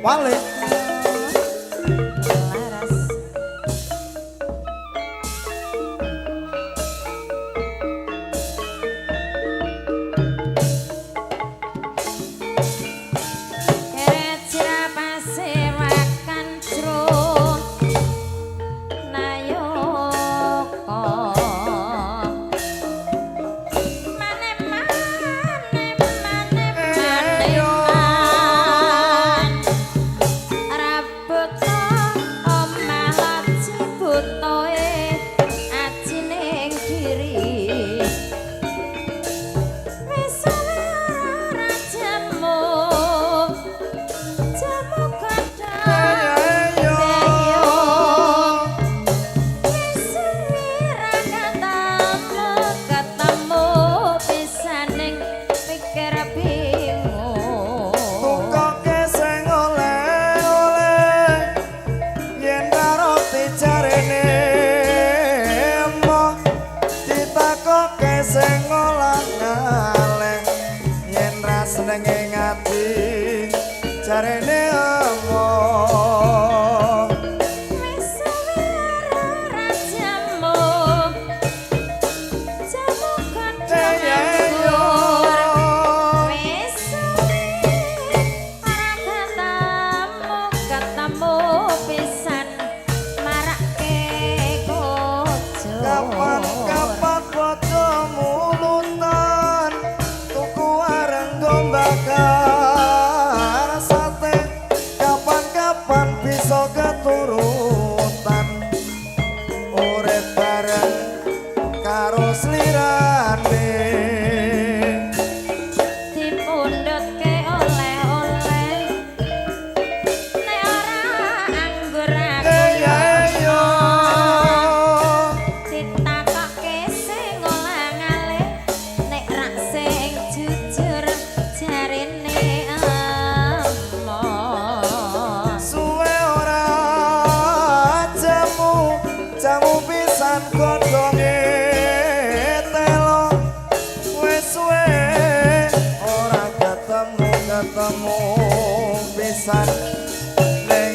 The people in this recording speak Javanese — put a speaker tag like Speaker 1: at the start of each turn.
Speaker 1: Wale.
Speaker 2: Laras. Keret sirapase makan jro nayoko. Mane mane mane mane man. Rabuta omah laci butoe ajining diri. Wis ora jamu jamu godhong wis ora ketemu ketemu pisaning pikir bingung.
Speaker 1: Tukoke sing oleh-oleh yen roti jarene emoh, ditakoke sing olah-ngaleh yen ra senenge ngati jarene emoh.
Speaker 2: Wis ora jamu jamu godhong anggur. Wis suwe ora ketemu ketemu pisan marake kojur.
Speaker 1: Kapan-kapan bojo mulutan tuku areng go bakar sate, kapan-kapan bisa keturutan urip bareng karo slirane.
Speaker 2: Dipundhutke oleh-oleh nek ora anggur aku
Speaker 1: Eyo.
Speaker 2: Ditakokke sing olah-ngalih nek rak sing jujur jarene emoh.
Speaker 1: Suwe ora jamu jamu pisan godhonge telo, wis suwe ora ketemu ketemu pisan ning